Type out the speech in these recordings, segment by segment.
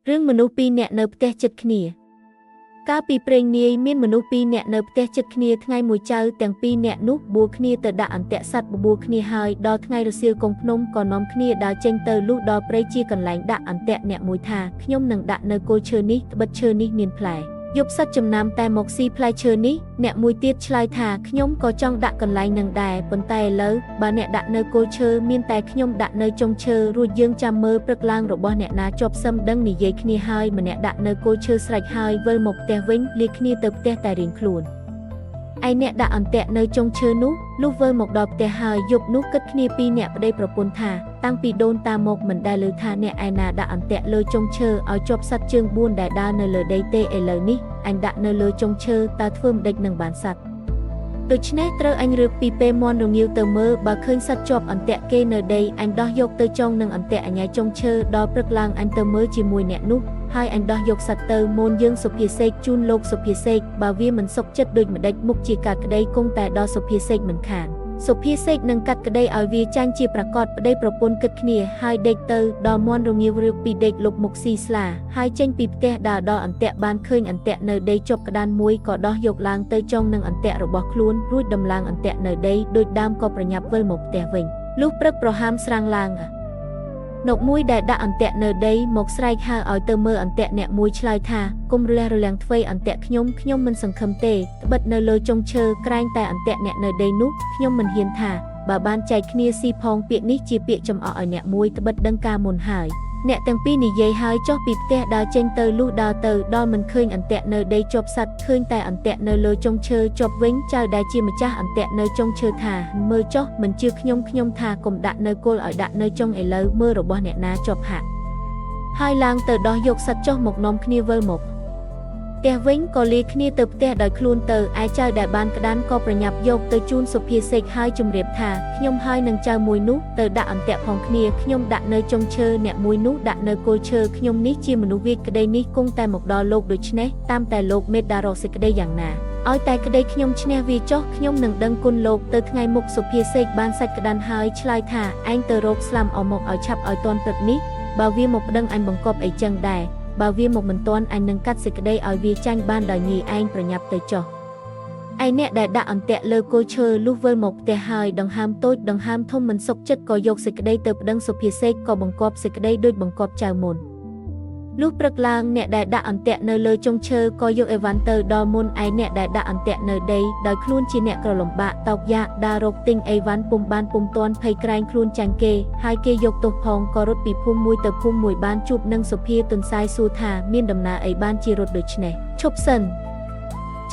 រឿងមនុស្សពីរនាក់នៅផ្ទះជិតគ្នាកាលពីព្រេងនាយមានមនុស្សពីរនាក់នៅផ្ទះជិតគ្នាថ្ងៃមួយចៅទាំងពីរនាក់នោះបួលគ្នាទៅដាក់អន្ទាក់សត្វបបួលគ្នាហើយដល់ថ្ងៃរសៀលកងភ្នំក៏នាំគ្នាដើរចេញទៅលុះដល់ព្រៃជាកន្លែងដាក់អន្ទាក់អ្នកមួយថាខ្ញុំនឹងដាក់នៅគល់ឈើនេះត្បិតឈើនេះមានផ្លែយប់សត្វចំណាំតែមកស៊ីផ្លែឈើនេះអ្នកមួយទៀតឆ្លើយថាខ្ញុំក៏ចង់ដាក់កន្លែងនឹងដែរប៉ុន្តែឥឡូវបើអ្នកដាក់នៅគល់ឈើមានតែខ្ញុំដាក់នៅចុងឈើរួចយើងចាំមើលព្រឹកឡើងរបស់អ្នកណាជាប់សឹមដឹងនិយាយគ្នាហើយម្នាក់ដាក់នៅគល់ឈើស្រេចហើយវិលមកផ្ទះវិញលាគ្នាទៅផ្ទះតែរៀងខ្លួនឯអ្នកដាក់អន្ទាក់នៅចុងឈើនោះលុះវិលមកដល់ផ្ទះហើយយប់នោះគិតគ្នាពីរអ្នកប្តីប្រពន្ធថាតាំងពីដូនតាមកមិនដែលឮថាអ្នកឯណាដាក់អន្ទាក់លើចុងឈើឲ្យជាប់សត្វជើង4ដែលដើរនៅលើដីទេឥឡូវនេះអញដាក់នៅលើចុងឈើតើធ្វើម្ដេចនឹងបានសត្វដូច្នេះត្រូវអញរើបពីពេលមន់រងាវទៅមើលបើឃើញសត្វជាប់អន្ទាក់គេនៅដីអញដោះយកទៅចងនឹងអន្ទាក់អញ្ញាចុងឈើដល់ព្រឹកឡើងអញទៅមើលជាមួយអ្នកនោះហើយអញដោះយកសត្វទៅមូនយើងសុភាសេកជូនលោកសុភាសេកបើវាមិនសុខចិត្តដូចម្ដេចមុខជាកាត់ក្តីគង់តែដល់សុភាសេកមិនខានសុភាសេកនឹងកាត់ក្តីឲ្យវាចាញ់ជាប្រកបប្តីប្រពន្ធគិតគ្នាហើយដេកទៅដល់មន់រងាវរឿបពីដេកលុបមុខស៊ីស្លាហើយចេញពីផ្ទះដើរដល់អន្ទាក់បានឃើញអន្ទាក់នៅដីជាប់ក្តានមួយក៏ដោះយកឡើងទៅចងនឹងអន្ទាក់របស់ខ្លួនរួចដំឡើងអន្ទាក់នៅដីដូចដើមក៏ប្រញាប់វិលមកផ្ទះវិញលុះព្រឹកប្រហាមស្រាងឡើងនកមួយដែលដាក់អន្ទាក់នៅដីមកស្រែកហៅឲ្យទៅមើលអន្ទាក់អ្នកមួយឆ្លើយថាគុំរលះរលាំងទ្វេអន្ទាក់ខ្ញុំខ្ញុំមិនសង្ឃឹមទេត្បិតនៅលើចុងឈើក្រែងតែអន្ទាក់អ្នកនៅដីនោះខ្ញុំមិនហ៊ានថាបើបានចែកគ្នាស៊ីផងពាក្យនេះជាពាក្យចំអកឲ្យអ្នកមួយត្បិតដឹងការមុនហើយអ្នកទាំងពីរនិយាយហើយចុះពីផ្ទះដើរចេញទៅលុះដើរទៅដល់មិនឃើញអន្ទាក់នៅដីជាប់សត្វឃើញតែអន្ទាក់នៅលើចុងឈើជាប់វិញចៅដែលជាម្ចាស់អន្ទាក់នៅចុងឈើថាមើលចុះមិនជឿខ្ញុំខ្ញុំថាកុំដាក់នៅគល់ឲ្យដាក់នៅចុងឥឡូវមើលរបស់អ្នកណាជាប់ហាក់ហើយឡើងទៅដោះយកសត្វចុះមកនាំគ្នាវិលមកផ្ទះវិញក៏លាគ្នាទៅផ្ទះដោយខ្លួនទៅឯចៅដែលបានក្តានក៏ប្រញាប់យកទៅជូនសុភាសេកហើយជម្រាបថាខ្ញុំហើយនឹងចៅមួយនោះទៅដាក់អន្ទាក់ផងគ្នាខ្ញុំដាក់នៅចុងឈើអ្នកមួយនោះដាក់នៅគល់ឈើខ្ញុំនេះជាមនុស្សវាចក្តីនេះគង់តែមកដល់លោកដូច្នេះតាមតែលោកមេត្តារកសេចក្តីយ៉ាងណាឲ្យតែក្តីខ្ញុំឈ្នះវាចុះខ្ញុំនឹងដឹងគុណលោកទៅថ្ងៃមុខសុភាសេកបានសាច់ក្តានហើយឆ្លើយថាឯងទៅរកស្លាំអមកឲ្យឆាប់ឲ្យទាន់ព្រឹកនេះបើវាមកប្តឹងអញបង្កប់អីចឹងដែរបើវាមកមិនទាន់អញនឹងកាត់សេចក្តីឲ្យវាចាញ់បានដោយងាយឯងប្រញាប់ទៅចុះឯអ្នកដែលដាក់អន្ទាក់លើគល់ឈើលុះវិលមកផ្ទះហើយដង្ហើមតូចដង្ហើមធំមិនសុខចិត្តក៏យកសេចក្តីទៅប្តឹងសុភាសេកក៏បង្គាប់សេចក្តីដូចបង្គាប់ចៅមុនលុះព្រឹកឡើងអ្នកដែលដាក់អន្ទាក់នៅលើចុងឈើក៏យកអីវ៉ាន់ទៅដល់មុនឯអ្នកដែលដាក់អន្ទាក់នៅដីដោយខ្លួនជាអ្នកក្រលំបាកតោកយ៉ាកដើររកទិញអីវ៉ាន់ពុំបានពុំទាន់ភ័យក្រែងខ្លួនចាញ់គេហើយគេយកទោសផងក៏រត់ពីភូមិមួយទៅភូមិមួយបានជួបនឹងសុភាទន្សាយសួរថាមានដំណើរអីបានជារត់ដូច្នេះឈប់សិន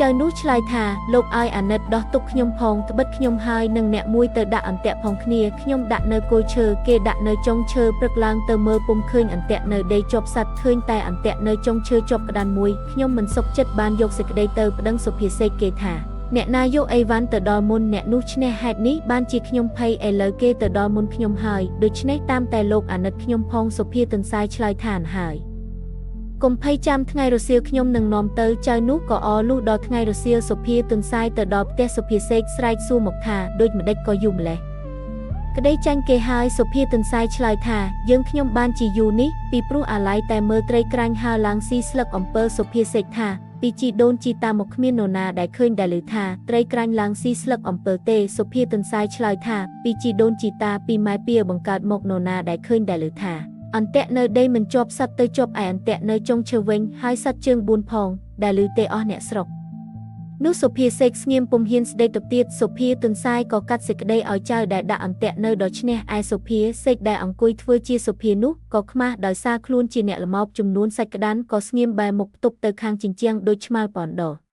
ចៅនោះឆ្លើយថាលោកឲ្យអាណិតដោះទុកខ្ញុំផងត្បិតខ្ញុំហើយនឹងអ្នកមួយទៅដាក់អន្ទាក់ផងគ្នាខ្ញុំដាក់នៅគល់ឈើគេដាក់នៅចុងឈើព្រឹកឡើងទៅមើលពុំឃើញអន្ទាក់នៅដីជាប់សត្វឃើញតែអន្ទាក់នៅចុងឈើជាប់ក្តានមួយខ្ញុំមិនសុខចិត្តបានយកសេចក្តីទៅប្តឹងសុភាសេកគេថាអ្នកណាយកអីវ៉ាន់ទៅដល់មុនអ្នកនោះឈ្នះហេតុនេះបានជាខ្ញុំភ័យឥឡូវគេទៅដល់មុនខ្ញុំហើយដូច្នេះតាមតែលោកអាណិតខ្ញុំផងសុភាទន្សាយឆ្លើយថាហើយកុំភ័យចាំថ្ងៃរសៀលខ្ញុំនឹងនាំទៅចៅនោះក៏អលុះដល់ថ្ងៃរសៀលសុភាទន្សាយទៅដល់ផ្ទះសុភាសេកស្រែកសួរមកថាដូចម្ដេចក៏យូរម្ល៉េះក្តីចាញ់គេហើយសុភាទន្សាយឆ្លើយថាយើងខ្ញុំបានជាយូរនេះពីព្រោះអាល័យតែមើលត្រីក្រាញ់ហើរឡើងស៊ីស្លឹកអំពើសុភាសេកថាពីជីដូនជីតាមកគ្មាននរណាដែលឃើញដែលឮថាត្រីក្រាញ់ឡើងស៊ីស្លឹកអំពើទេសុភាទន្សាយឆ្លើយថាពីជីដូនជីតាពីម៉ែពៀបង្កើតមកនរណាដែលឃើញដែលឮថាអន្ទាក់នៅដីមិនជាប់សត្វទៅជាប់ឯអន្ទាក់នៅចុងឈើវិញហើយសត្វជើង4ផងដែលឮទេអស់អ្នកស្រុកនោះសុភាសេកស្ងៀមពុំហ៊ានស្ដីទៅទៀតសុភាទន្សាយក៏កាត់សេចក្តីឲ្យចៅដែលដាក់អន្ទាក់នៅដល់ឈ្នះឯសុភាសេកដែលអង្គុយធ្វើជាសុភានោះក៏ខ្មាស់ដោយសារខ្លួនជាអ្នកល្មោបចំនួនសាច់ក្តានក៏ស្ងៀមបែរមុខផ្ទប់ទៅខាងជញ្ជាំងដូចឆ្មាល់ប៉នដោ